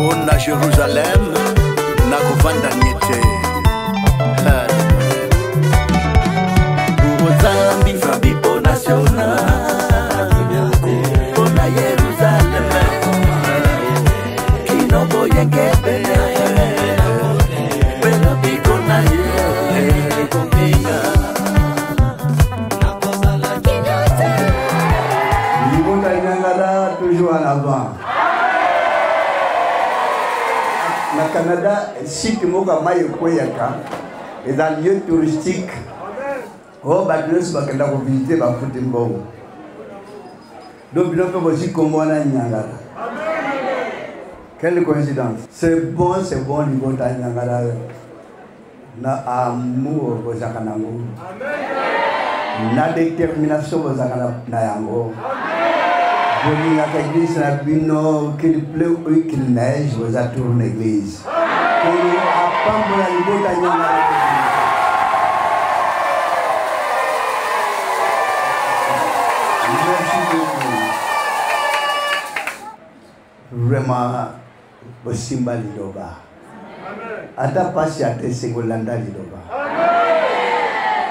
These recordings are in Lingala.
Mpo na Jerusalem nakovanda nye te. Nzambi Nzambi mpo national mpo na Yerusalem kino boyengebene mpe lobiko na ye ekobenga. Libota Nyangala toujours en avant. Na Canada, site moko ya mai ekweyaka eza lieu touristique oyo bato nyonso bakenda kovisite, bafuti mbongo. Donc bino mpe bozwi kombo wana Nyangala. Quelle coïncidence! C'est bon, c'est bon. Libota Nyangala, na amour bozalaka nango, na détermination bozalaka na yango, bolingaka église na bino, qu'il pleut ou qu'il neige, boza toujours na église. Kolo apambola libota Nyangala. Merci beaucoup vraiment. Bosimba liloba, ata pasi, ata esengo, landa liloba.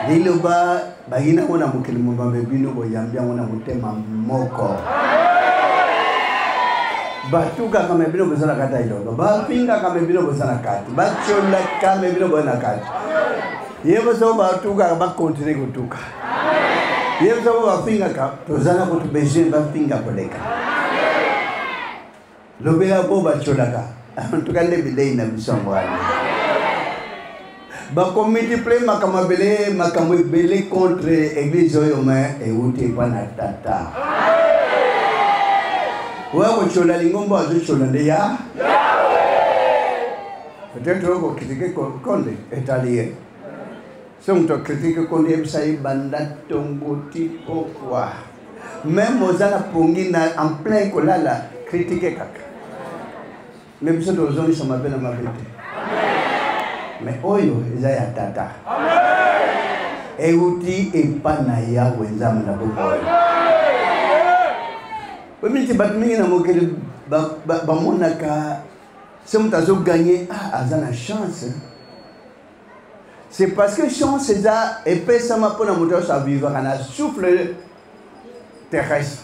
Liloba bayina yango na mokili mobambe, bino boyambi yango na motema moko. Batukaka me bino boza na kati ya liloba, bafingaka me bino boza na kati, batiolaka me bino boza na kati. Ye boso batukaka, bakontinue kotuka. Ye biso bafingaka, toza na kutu besoin bafinga koleka. Lobela bo batiolaka antuka nde bilei na biso yango wana. Bakomultiplie makambo ebele, makambo ebele contre église oyo, me euti epa na tata. Oya kotiola lingomba, azotiola nde ya peut-être okokritike konde etali ye. So moto akritike konde, yebisa ye banda ntongo ti pokwa, même oza na pongi na en plein kolala, kritike kaka. Me biso tozongisa mabe na mabe te. Me oyo eza ya tata, euti epa na Yawe Nzambe na bomoi. Oyebi nti bato mingi na mokili bamonaka se moto azoganye, ah, aza na chance. C'est parce que chance eza epesama mpona moto nyonso avivaka na souffle terrestre,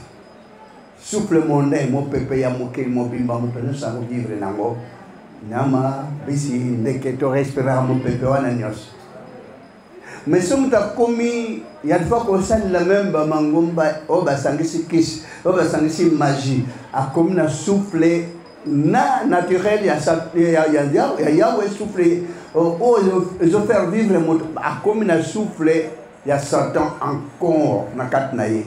souffle mondain, mopepe ya mokili mobimba. Moto nyonso akovivre nango, nyama, bisi, ndeke, to respiraka mopepe wana nyonso. Mais so moto akomi ya fois kosalela meme bamangomba oyo basangisi kisi, oyo basangisi magie, akomi na souffle na naturel ya Yawe, souffle oyo ezofaire vivre moto, akomi na souffle ya Satan encore na kati na ye.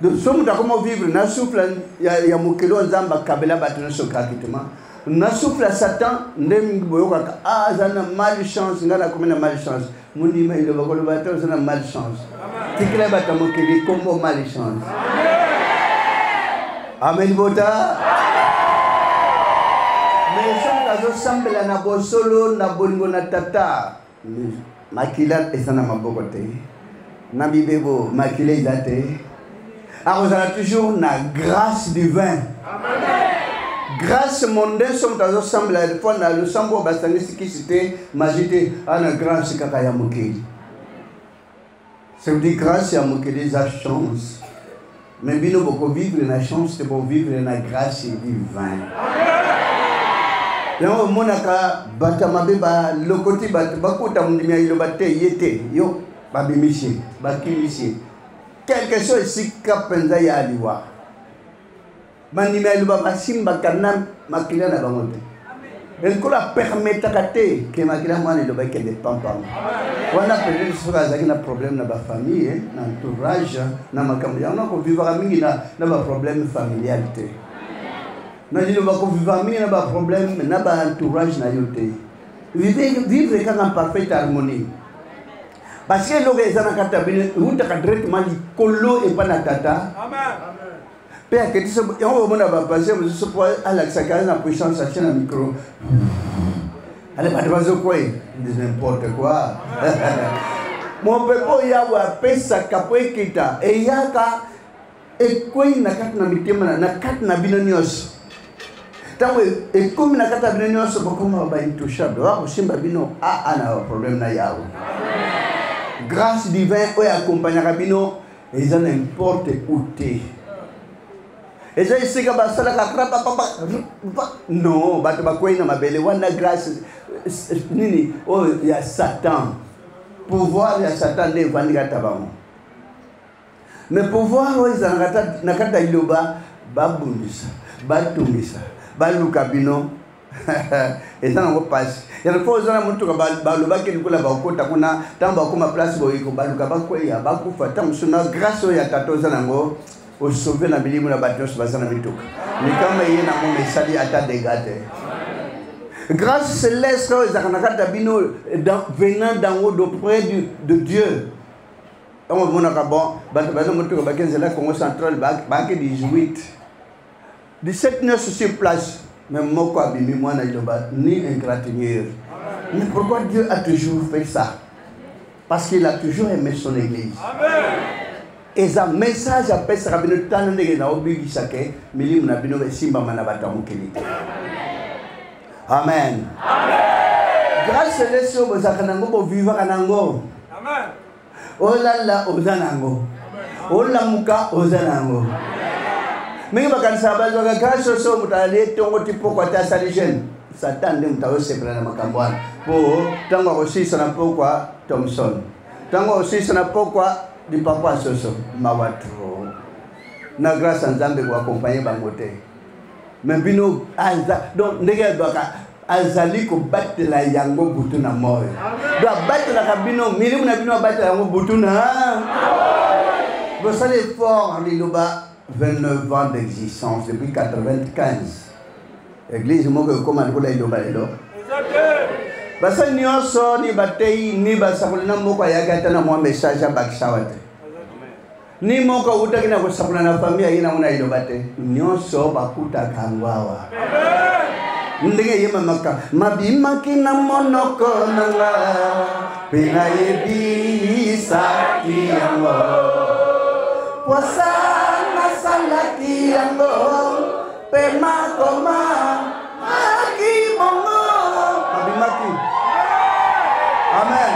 Donc so moto akoma vivre na souffle ya mokili oyo Nzambe akabela bato nyonso gratuitement, na souffle ya Satan, nde mingi boyokaka: "Ah, aza na malchance, ngai nakomi na malchance." Mondima eloba koloba te oza na malchance. Tikela bato ya mokili kombo malchance. Amen bota. Mais soki azosambela na bosolo, na bolingo na tata, makila eza na maboko te, na bibebo makila eza te, akozala toujours na grâce divin, grâce mondain. So moto azosambela mpo na losambo oyo basangisi kisi te, magie te, ana grâce kaka ya mokili. Ça veut dire grâce ya mokili eza chance, mais bino bokovivre na chance te, bovivre na grâce divin. Yango omonaka bato ya mabe balokoti bato, bakota mondimi ya liloba te, ye te, yo babimisi ye, bakimisi ye quelque chose esika mpenza ya liwa. Bandimi ya liloba basimbaka na makila na bango te. Nkolo apermetaka te ke makila mwana eloba ekende pampamba wana. Peut-être soki azalaki na problème na bafamille, na entourage, na makambo yango, nakovivaka mingi na baproblème familial te. Na liloba kovivaka mingi na baproblème na baentourage na yo te. Vivre kaka en parfaite harmonie, parce que eloko eza na kati ya bino eutaka directement likolo epa na tata. Mpe aketi yango, bomona bapasteur mosusu mpo alakisaka aza na puissance, atie na micro, ale bato bazokwei, n'importe quoi. Mopepe oyo Yawe apesaka mpo ekita, eyaka, ekwei na kati na mitema, na kati na bino nyonso. Ntango ekomi na kati ya bino nyonso, bokoma ba intouchable, bakosimba bino aa na problème na Yawe. Grâce divine oyo akompagnaka bino eza n'importe où te. Eza esika basalaka rapapapa non, bato bakwei na mabele wana. Grâce nini oyo ya Satan, pouvoir ya Satan nde evandi kati ya bango. Mais pouvoir oyo ezalaka na kati ya liloba, babundisa, batungisa, baluka bino, eza nango mpasi. Yana fo oza na motuka, balobaki lokola bakota kuna, ntango bakóma place boye, baluka bakweya, bakufa. Ntango mosusu na grâce oyo ya tata oza nango, osauve na milimo na bato nyonso baza na mituka. Likama eye nango, ma esali ata dégâts te. Grâce céleste oyo ezalaka na kati ya bino, venant d'en haut, d'auprès de Dieu. Ntango omonaka bon, bato baza motuka, bake nzela Congo Central, bake 18, 17 nyonso sur place, mais moko abimi mwana liloba, ni égratignure. Mais pourquoi Dieu a toujours fait ça? Parce qu'il a toujours aimé son église. Eza message apesaka bino. Tala ndenge na obikisake milimo na bino esimbama na bato ya mokili te. Amen. Grâce céleste oyo bozalaka nango, bovivaka nango. Olala, oza nango. Olamuka, oza nango. Mingi bakanisaka bazwaka grâce oso moto alie ntongo ti pokwa te, asali jeûne. Satan nde moto azosepela na makambo wana, mpo ntango akosilisa na pokwa Thomson, ntango akosilisa na pokwa lipakwa soso, mawa trop. Na grâce ya Nzambe koaccompagner bango te. Mais bino aza donc ndenge alobaka, azali kobatela yango butu na moi. Donc abatelaka bino milimo na bino, abatela yango butu na bosala effort. Liloba, 29 ans d'existence, depuis 95, église moko ekóma lokola Liloba lelo. Basali nyonso, ni batei ni basakoli, na moko ayaki ata na mwa message abakisa awa te, ni moko awutaki na kosakola na famille aye nango na Liloba te. Nyonso bakutaka yango awa. Ndenge eyemamaka, mabimaki na monoko na nga mpe nayebisaki yango, posa nasalaki yango mpe makoma maki bongo, mabimaki. Amen.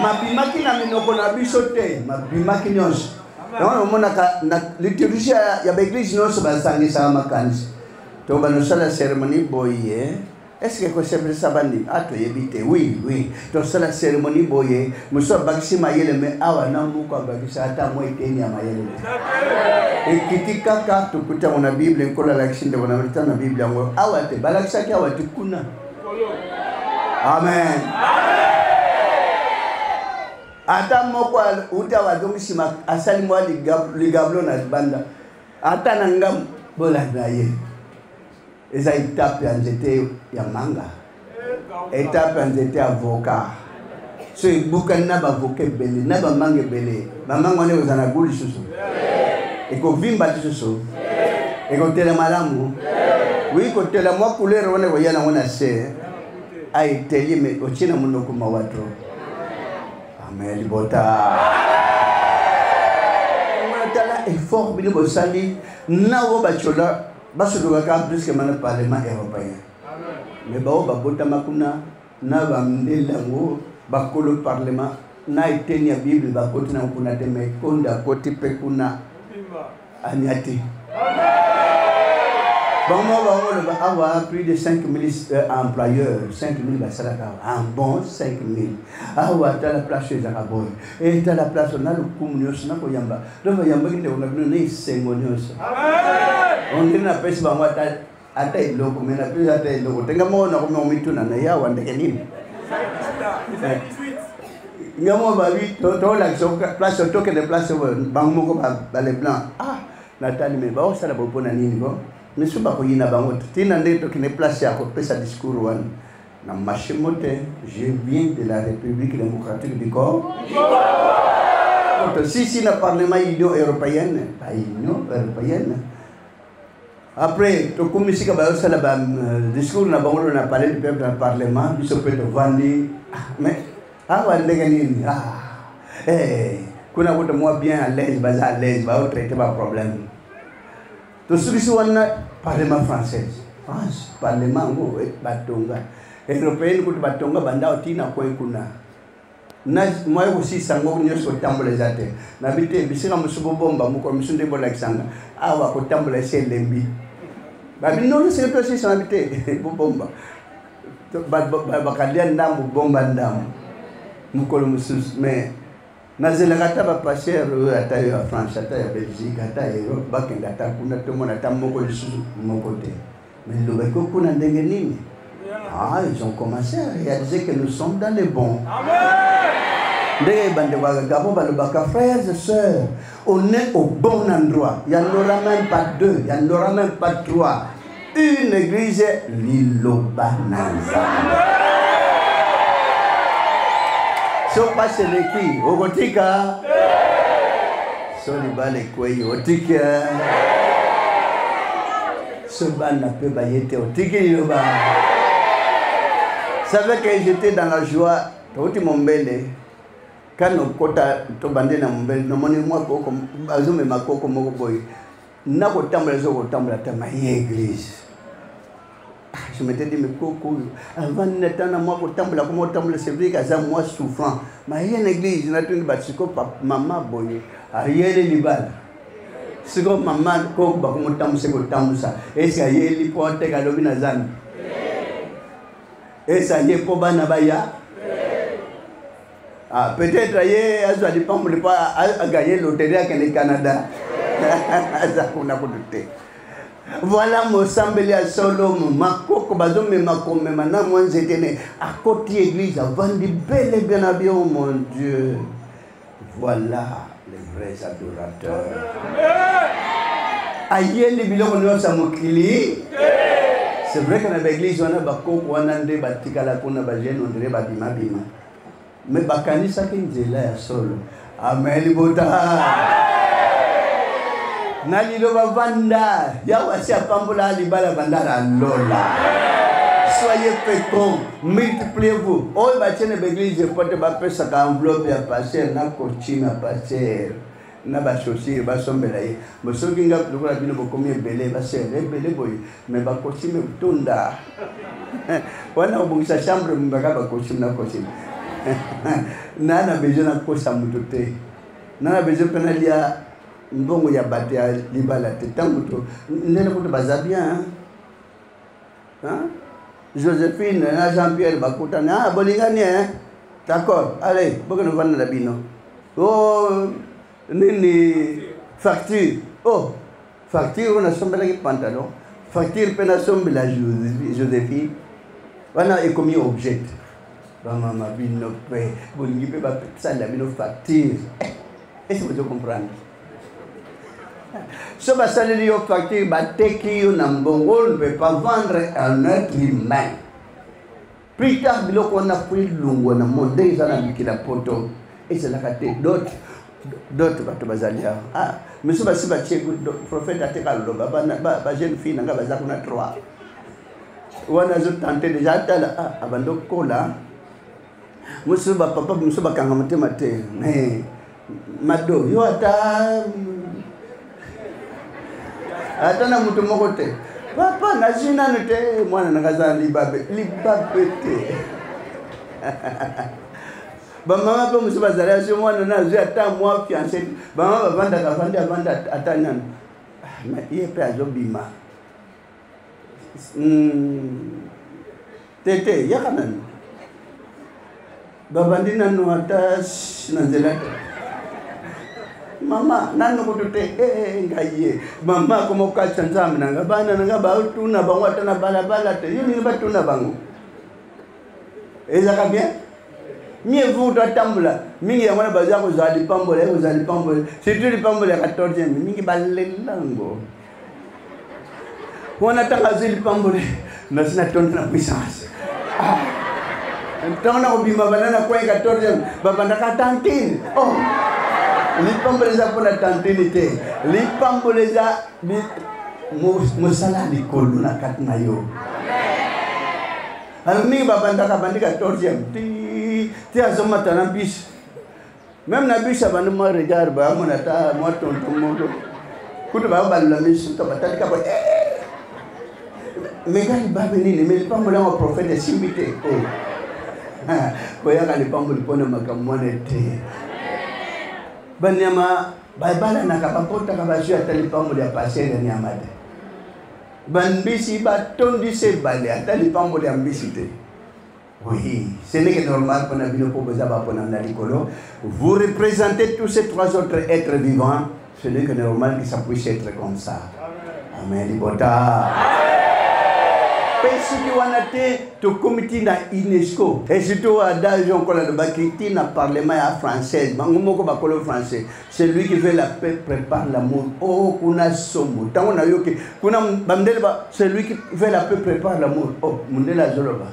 Mabimaki na minoko na biso te, mabimaki nyonso. Yango omonaka na liturgie ya baéglise nyonso, basangisaka makanisi to banosala cérémonie boye. Est ce que kosepelisa bandimi? Ah, toyebi te. Oui, tosala cérémonie boye. Mosusu abakisi mayele, mais awa na moko abakisi ata mwa eteni ya mayele te. Ekiti kaka, tokuti yango na Bible. Nkolo alakisi ndeko na ta na Bible yango awa te, balakisaki awa te, kuna. Amen. Ata moko uti awa azongi nsima, asali mwa ligablo na libanda, ata na ngambo, bolanda ye. Eza etape ya nzete ya manga, etape ya nzete ya avocat. So ebukani na baavocat ebele, na bamanga ebele, bamanga wana ekozala na gu lisusu, ekovimba lisusu, ekotela malamu. Oui, kotela mwa couleur wana ekoya nango na se, aeteli, mais otie na monoko, mawa trop. Amen. Libota, tala effort bino bosali na oyo batiola, basolokaka plus que mana Parlement européen. Mais bao babotama kuna na bandele yango, bakolo parlement na eteni ya Bible bakoti nango kuna te. Mais konde akoti mpe kuna, ania te. Bango moko bango loba awa plus de 5000 employeurs, 5000 basalaka awa. Ah bon, 5000 awa? Tala place ezalaka boye, etala place na lokumu nyonso nakoyamba. Donc bayambaki ndeko na bino na esengo nyonso. Ondiri napesi bango ata eloko, mais napesi ata eloko te. Nga moko nakomi omituna na ye awa ndenge nini. Nga moko babi tolakisa place, tokende place oyo bango moko bale blanc. Ah, natali, mais baosala bo mpona nini? Bo misu bakoyina bango ntina ndenge tokende place ya kopesa discours wana na marché mote. Je viens de la République démocratique du Congo. Si na parlement Union européenne, ba Union européenne. Après tokomi sika bazosala ba discours na bango na Palais du peuple, na parlement. Biso mpe tovandi. Mais awa ndenge nini? Ah, eh, kuna kuta mwa bien à l'aise, baza à l'aise, baotraite baproblème. Tosukisi wana parlement française. France, parlement yango eh, batonga. Européenne kutu batonga banda oti na coin kuna. Na moye kosisa yango nyonso kotambola eza te. Nabi te bisika mosusu bobomba mokolo mosusu nde bolakisa nga. Awa kotambola esi elembi. Babi nono seke tosisa nabi te bobomba. Bakalia ndambo bomba ndambo mokolo mosusu mais nazelaka ata bapasteur oyo ata yo ya France ata ya Belgique ata ya Europe bakende ata kuna tomona ata moko lisusu moko te. Mais lobaki kuna ndenge nini? Ah, ils ont commencé à réaliser que nous sommes dans les bons. Ndenge bandeko ya Gabon balobaka, frères et sœurs, on est au bon endroit. Il n'y en aura même pas deux, il n'y en aura même pas trois. Une église liloba na Nzambe. So pasi eleki okotika, so libala ekwei otika, so bana mpe baye te otiki liloba. Savez que j'étais dans la joie, touti mombele kano kota tobande na mombele, namoni mwa koko azomema koko moko boye nakotambola ezo kotambola te maye église. Je m'étais dit, mais koko avant natana mwa kotambola koma kotambola, c'est vrai qu'aza mwa souffrant maye na église. Natuni bato siko mama boye ayeli libala, siko mama koko bakomotambusa kotambusa, esi ayeli mpo ateka alobi na zambi, esi aye mpo bana baya. Ah, peut-être ye azwa lipamboli mpo aganye loterie akende Canada, aza kuna kutu te. Voilà mosambeli ya solo, makoko bazomema komema na mwa nzete ne akoti église avandi bel et bien habillé. Oh mon Dieu, voilà les vrais adorateurs. Ayeli biloko nyonso ya mokili. C'est vrai que na baeglise wana bakoko wana nde batikala kuna, bajeune ondire babimabima, mais bakanisaki nzela ya solo. Amen. Libota na liloba vanda, Yawe asi apambola libala banda na lola. Soyez féconds, multipliez-vous. Oyo batie na baeglise po te bapesaka enveloppe ya pasteur na costume ya pasteur na bachaussure basombela ye. Bo soki nga lokola bino bokomi ebele, basere ebele boye, mais bacostume tunda wana kobongisa chambre mbaka bacostume na costume na na besoin nakosa moto te, na na besoin mpe nalia mbongo ya bato ya libala te. Ntango to ndenge kutu baza bien, hein? Joséphine na Jean-Pierre bakutani, ah, bolingani, hein? D'accord, allez, bokende kovanda na bino. Oh, nini facture? Oh, facture oyo nasombelaki pantalon, facture mpe nasombela Joséphine wana ekomi objet. Bamama bino mpe bolingi mpe basalela bino facture. Est-ce que bozo comprendre? So basaleli yo facture, bateki yo na mbongo. On ne peut pas vendre un être humain. Plus tard biloko wana po elongwa na monde ndenge eza na mikili ya poto ezalaka te. Dot dot bato bazali awa, ah, miso basi batie prophète ateka aloba bajeune fille na ngai baza kuna 3 wana azotante déjà atala, ah, abandi okola. Mosusu bapapa mosusu bakanga motema te, mais mado yo ata ata na moto moko te. Papa nazwi nanu te, mwana nanga aza na libabe libabe te. Bamama mpe mosusu bazali azwi mwana na azwi ata mwa fiancé, bamama bavandaka avandi avandi ata nanu ye mpe azobima te te, yaka nanu babandi nanu ata na nzela te, mama nanu kutu te. Eh, ngai ye mama akoma kokatisa nzambe na nga, bana na nga batuna bango ata na balabala te, yo ningi batuna bango ezalaka bien. Mieux vaut totambola mingi, yango wana baza kozwa lipambola, ye kozwa lipambola, surtout lipambola ya 14e mingi balelango wana. Ntango azwi lipamboli, nasi natondi na puissance. Ntango nakobima banda na coin 14e babandaka tantine. Oh, lipamboli eza mpona tantine te, lipamboli eza mosala likolo na kati na yo. Alors mingi babandaka bandi 14e ti ti azomata na bus, même na bus abandi mwa regard, bayamona ata mwa tonton moko. Kutu bayo balula misu to batali kaka eh, eh. Meka libabe nini me lipamboli yango prophète esimbi te. Oh. Koyaka lipamboli mpo na makambo wana te. Banyama babalanaka babotaka bazwi ata lipamboli ya pasteur ya nyama te. Bambisi batondisi ebale ata lipamboli ya mbisi te. Oui, ce n'est que normal pour bino po boza ba pona na likolo. Vous représentez tous ces trois autres êtres vivants. Ce n'est que normal que ça puisse être comme ça. Amen. Libota. Mpe soki wana te tokomi ti na unesco et surtout adage onkola alobaki ti na parlement ya française bango moko bakolo français. Celui qui veut la paix prépare l'amour. Oh, kuna somo. Tango na yoki, kuna bamdele ba, celui qui veut la paix prépare l'amour. Oh, mundele azoloba.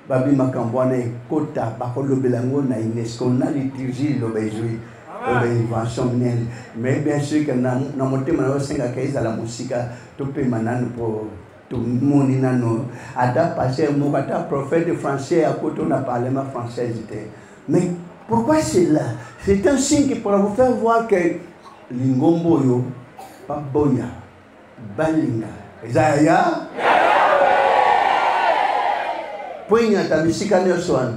Babi makambo wana ekota bakolobela yango na UNESCO na liturgie liloba ezwi oyo invention minene. Mais bien sûr que na, na motema na yo osengaka ezala mosika topema nanu mpo tomoni nano ata pasteur moko ata prophète français akota na parlement française te. Mais pourquoi cela? C'est un signe qui pourra vous faire voir que lingombo oyo baboya balinga eza ya po enyata bisika nyonso wana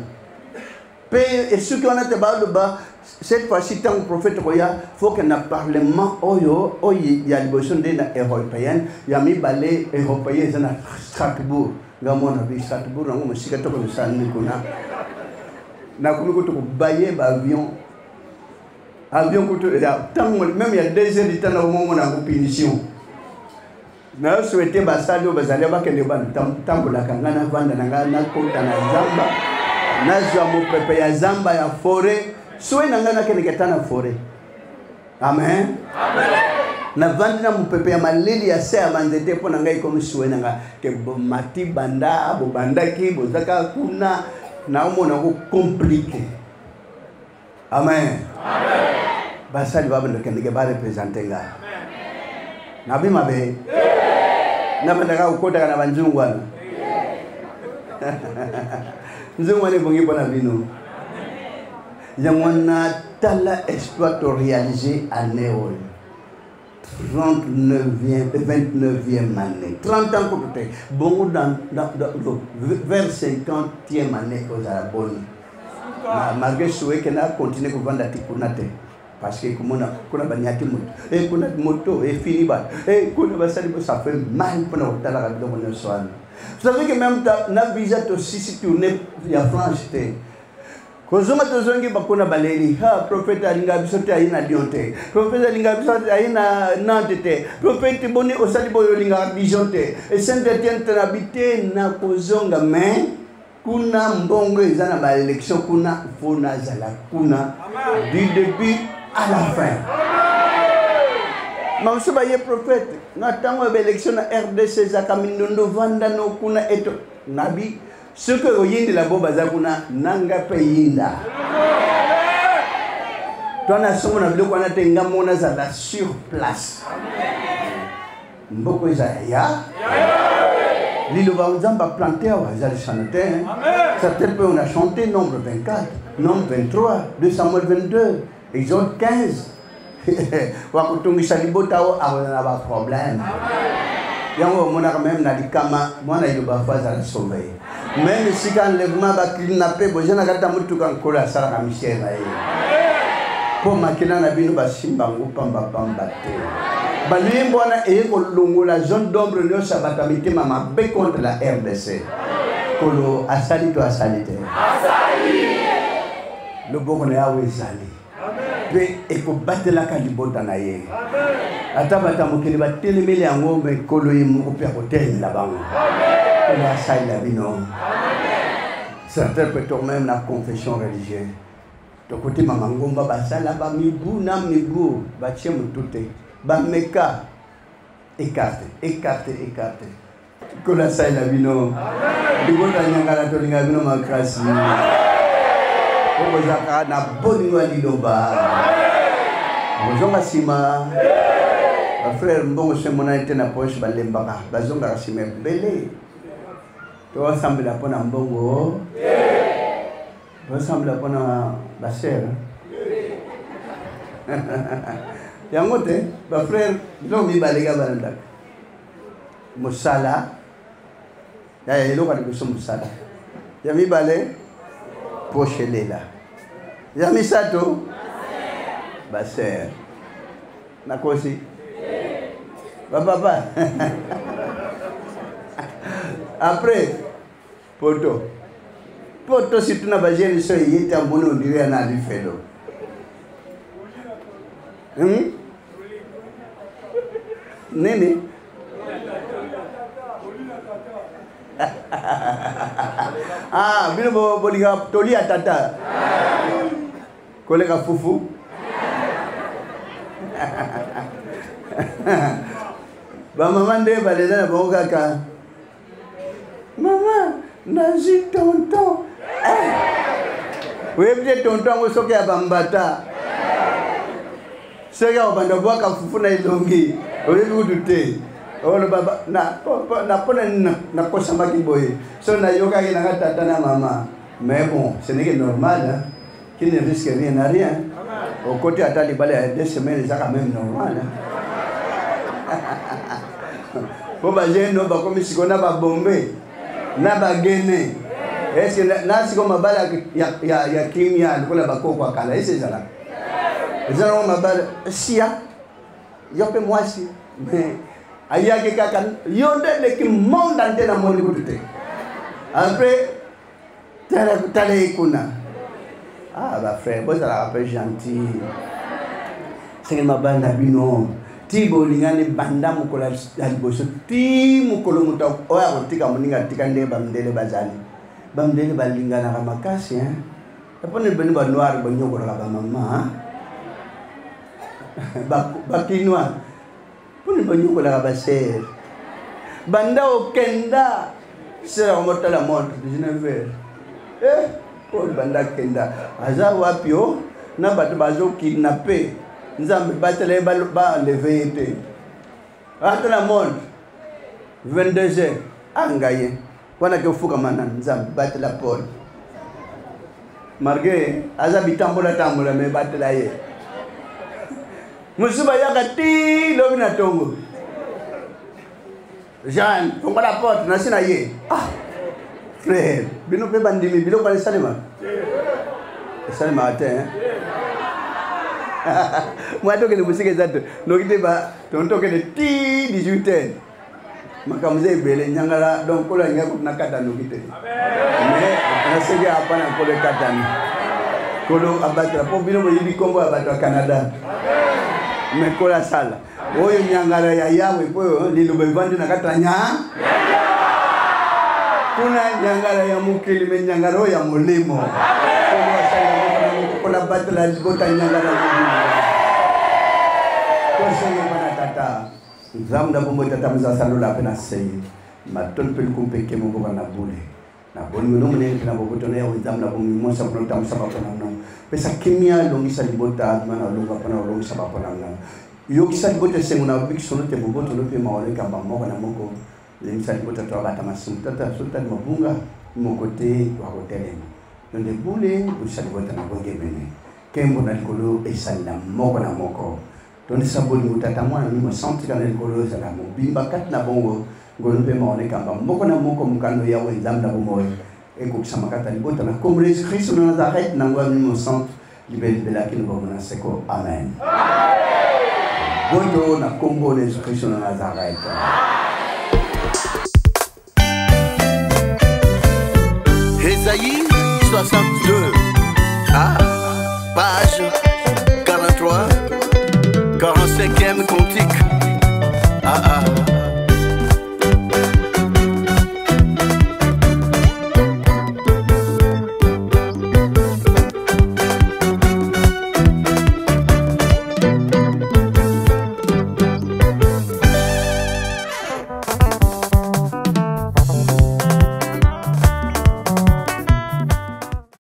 mpe esuki wana te baloba cette fois-ci ntango prophète koya faut que na parlement oyo oyo ya liboso nde na européenne ya mibale européen eza na Strasbourg. Nga mwana bi Strasbourg yango mosika tokomesana nini kuna nakomi kutu kobaye baavion avion kutu ya ntango meme ya 2 heures du temps nakomomona yango punition. Na souhaite basali oyo bazali bakende batambolaka ngai navanda na ngai nakota na zamba nazwa mopepe ya zamba ya foret soki na ngai nakendeke ata na foret. Amen, amen. Navandi na mopepe ya malili ya se ya banzete mpo na ngai ekomi suwe na ngai ke bomati banda bobandaki bozaka kuna naomona yango komplike. Amen, amen. Basali babandokendeke barepresente ngai nabi mabe nabandaka kokotaka na banzungu wana nzungu wana ebongi mpo na bino. Yango wana tala exploit to réaliser année oyo 39e 29e année 30 ans kutu te bongo dans, dans, dans, vers 50e année ozala boni malgré souhait ke na continuer kovanda ti kuna te parce que komona kuna banyati moto e kuna moto efini bato e kuna basali ça fait mal mpona kotalaka biloko nyonso wana. Vous savez que même na visa tosisi tourne ya France te kozonga tozongi bakuna baleli ha prophète alinga biso te aye na Lyon te prophète alinga biso te aye na Nantes te prophète boni osali boyo olingaka Dijon te e Saint Etienne te na bi te na kozonga mais kuna mbongo eza na ba élection kuna fo nazala kuna du début à la fin. Mamosu baye prophète na ntango ya ba élection na RDC ezaka mindondo vanda no kuna eto nabi soki oyindela bo baza kuna nanga mpe yinda to na songo na biloko wana te nga moko nazala sur place. Mboko eza ya liloba nzambe aplante awa eza lisano te. Certains mpe on a chanté nombre 24, nombre 23, 2 Samuel 22, Exode 15. Wakotongisa libota oyo akozala na baproblème. Yango omonaka meme na likama mwana liloba fo azala sauve meme esika enlèvement bakidnape boza na kati ya motuka nkolo asalaka misere na ye mpo makila na bino basimba yango pambapamba te. Baluyembo wana eye kolongola zone d'ombre nyonso ya bato ya mitema mabe contre la RDC. Kolo asali to asali te, loboko na yawe ezali mpe ekobatelaka libota na ye. Ata bato ya mokili batelemeli yango me nkolo ye moko mpe akotelemela bango. Kolo asalela bino. Certains peut même na confession religieuse tokotima mangomba basala bamibu na mibu batie motu te bameka écarte écarte écarte. Nkolo asalela bino. Libota nyangala tolinga bino makasi po bozalaka na bolingo ya liloba. Bozonga nsima bafrère mbongo so emonani te na poche balembaka bazongaka nsima ebele. Towasambela mpo na mbongo, tosambela mpo na basere. Yango te bafrère, biloko mibale ka balandaka mosala ya eloko ya liboso, mosala ya mibale, poche elela, ya misato, basœur. Nakosi, bapapa? Après poto poto, surtout na bajeune, so eye te, amoni on dirait na lifelo, Nini? Ah, bino bolingaka toli ya tata koleka fufu. Bamama nde balela na bango kaka: "Mama, nazwi tonton." Eh! Oyebi te tonton yango soki ya bambata, soki akobanda bwaka fufu na elongi, oyebi kutu te. Oloba na mpona nini nakosamaki boye? So nayokaki nanga tata na mama. Mais bon, ce n'est que normal, hein? Qui ne risque rien n'a rien. Okoti ata libala ya 2 semaines, eza quand même normal, hein? Po bajeune oyo bakomi sikoyo na babombe na bagene, eske na sikoyo mabala ya kimia lokola bakoko ya kala ese ezalaka? Eza nango mabala sia. Yo mpe mwasi, mais ayaki kaka yo nde leki monde entier namoni kutu te. Après tala tala ye kuna. Ah, bafrère, bozalaka mpe gentil. Sengeli mabala na bino ti bolingani banda mokolo ya liboso ti mokolo moto oyo akotika moninga atika. Ndenge bamindele bazali, bamindele balinganaka makasi, hein? Mpona bino banoir banyokolaka bamama, bakinois mpona banyokolaka basœur. Banda okenda, sœur akomotala montre, 19 heures. Eh, oyo banda akenda aza wapi? O na bato bazokidnapper, Nzambe batela ye, baenlever ye te. Ata na montre, 22 heures, anga ye wana ke ofukama na Nzambe, batela Paul malgré aza bitambola tambola, me batela ye. Mosusu bayaka ti lobi na ntongo: "Jeanne, fongola porte, nasi na ye." Ah, frère, bino mpe bandimi biloko wana esalema, esalemaka te. Mwa tokende mosika eza te, noki te tokende ti 18 heures, makambo eza ebele nyangala. Donc nkolo alingi kutu nakata noki te, mais naseki apa na nkolo ekatani. Nkolo abatela, mpo bino boyebi nkombo ya bato ya Canada. Mais nkolo asala oyo nyangala ya Yawe, mpo liloba evandi na kati ya nya kuna nyangala ya mokili, me nyangala oyo ya molimo, nkolo asala mpona batela libota nyangala mobimba. Tosenge mpona tata Nzambe na bomoi, tata mozasalola mpe na sei matoni mpe luku mpe nkembo mboka na bule na bolingo no monene mpe na boboto na Yawe Nzambe na bomoi mosa mpona otambusa bapona mno. Pesa kimia, longisa libota bima na olonga mpona olongisa bapona mno. Yokisa libota esengo na bikisono te boboto no mpe mawa ekamba moko na moko. Lengisa libota to abata masumu tata sotali mabunga moko te wakotelema yo nde bule bulisa libota na bongemene. Nkembo na likolo esalela moko na moko. Tondisa bolingo tata, mwana, mimo santika na likolo ezala mobimba kati na bongo. Ngolu mpe mawa ekamba moko na moko. Mokano Yawe Nzambe na bomoi ekokisama kati ya libota na kombo na Yesu Kristo na Nazareth, na nguya mimo centre libelibelaki na bongo na seko. Amen. Boto na kombo na Yesu Kristo na Nazareth. Ésaïe 62, ah, page 43, 45e cantique. Ah, ah.